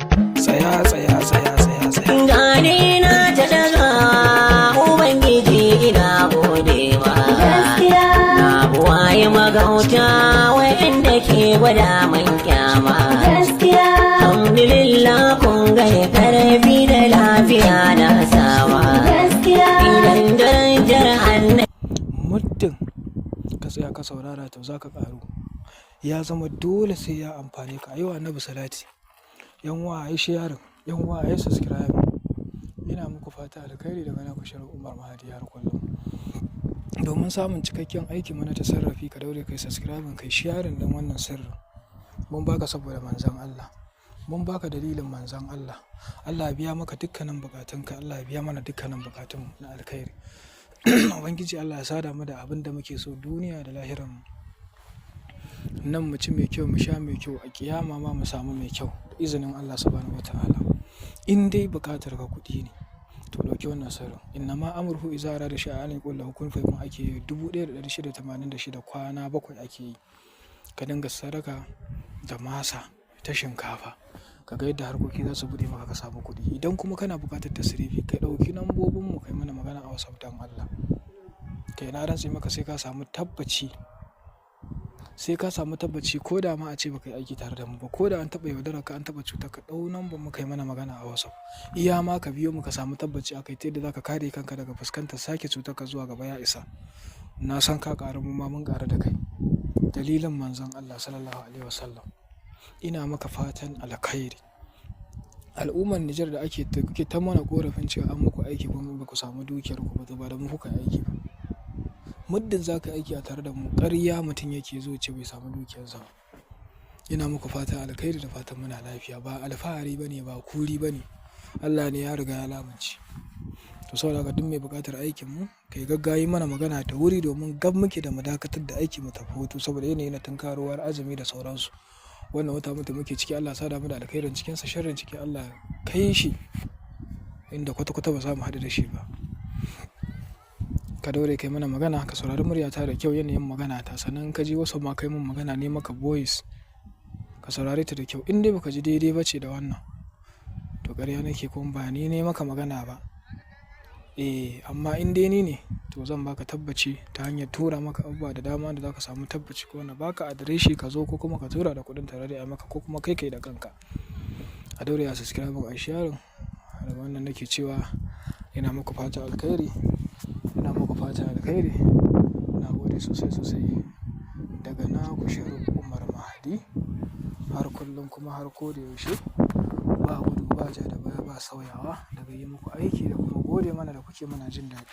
Tsaya, tsaya, tsaya, tsaya, tsaya. Gane na ta daga Ubangiji, ina godewa. Gaskiya. Na buwaye magauta wa'inda ke gwada man kyama. Gaskiya. Alhamdulillah, kun ga karfi da lafiya na sama. Gaskiya. Idan darajar annabi. Muddin ka tsaya ka saurara, to za ka ƙaru. Ya zama dole sai ya amfane ka. Yi wa Annabi salati. 'Yan uwa, a yi sharing, 'yan uwa, a yi subscribe. Ina muku fata alkhairi daga naku Sharif Umar Mahadi har kullum. Domin samun cikakken aiki mana tasarrafi, ka daure kai subscribing, kai sharing din wannan sirrin. Mun baka saboda Manzon Allah. Mun baka dalilin Manzon Allah. Allah ya biya maka dukkanin bukatunka. Allah ya biya mana dukkanin bukatunmu na alkhairi. Ubangiji Allah ya sada mu da abin da muke so duniya da lahiranmu. Nan mu ci mai kyau, mu sha mai kyau, a ƙiyama ma mu samu mai kyau da izinin Allah Subhanahu wa Ta'ala. In dai buƙatar ka kuɗi ne, to ɗauki wannan sirrin. Innama amruhu iza arada shay'an an yaqula lahu kun fayakun ake yi 1686, kwana 7 ake yi. Ka dinga sadaka da masa ta shinkafa. Ka ga yadda harkoki za su buɗe maka, ka samu kuɗi. Idan kuma kana buƙatar tasrifi, ka ɗauki lambobin mu, kai mana magana a WhatsApp don Allah. Kai, na rantse maka sai ka samu tabbaci. Sai ka samu tabbaci ko da ma a ce ba ka yi aiki tare da mu ba, ko da an taɓa yaudarar ka, an taɓa cutar ka, ɗau number mu kai mana magana a WhatsApp. Iya ma ka biyo mu, ka samu tabbaci a kai ta yadda za ka kare kanka daga fuskantar sake cutar ka zuwa gaba ya isa. Na san ka ƙaru, mu ma mun ƙaru da kai. Dalilin Manzon Allah Sallallahu Alaihi Wasallam. Ina maka fatan alkhairi. Al'ummar Nijar da ake kuke ta mana ƙorafin cewa an muku aiki kuma ba ku samu dukiyar ku ba, to ba da mu kuka yi aiki ba. Muddin za ka yi aiki a tare da mu, ƙarya mutum yake zo ce bai samu dukiyarsa ba. Ina muku fatan alkhairi da fatan muna lafiya. Ba alfahari ba ne, ba kuri ba ne. Allah ne ya riga ya lamunce. To, saboda haka duk mai buƙatar aikin mu, kai gaggawa yi mana magana da wuri, domin gab muke da mu dakatar da aiki mu tafi hutu saboda yanayi na tunkarowar azumi da sauransu. Wannan wata muke ciki, Allah sada mu da alkhairin cikinsa, sharrin ciki Allah kai shi inda kwata-kwata ba za mu haɗu da shi ba. Ka daure kai mana magana, ka saurari muryata da kyau, yanayin magana ta. Sannan ka ji wasu ma kai mun magana ne maka voice, ka saurare ta da kyau. In dai ba ka ji daidai ba ce da wannan, to ƙarya nake kuma ba ni ne maka magana ba. Eh, amma in dai ni ne, to zan baka tabbaci ta hanyar tura maka abubuwa da dama da za ka samu tabbaci, ko na baka adireshi ka zo, ko kuma ka tura da kuɗin tare da ya maka, ko kuma kai kai da kanka. A daure a subscribe, a sharing. Daga wannan nake cewa ina muku fatan alkhairi. Ina muku fatan alkhairi. Na gode sosai sosai daga naku Sharif Umar Mahadi. Har kullum kuma har ko da yaushe, ba gudu ba ja da baya, ba sauyawa daga yi muku aiki da kuma gode mana da kuke mana jin daɗi.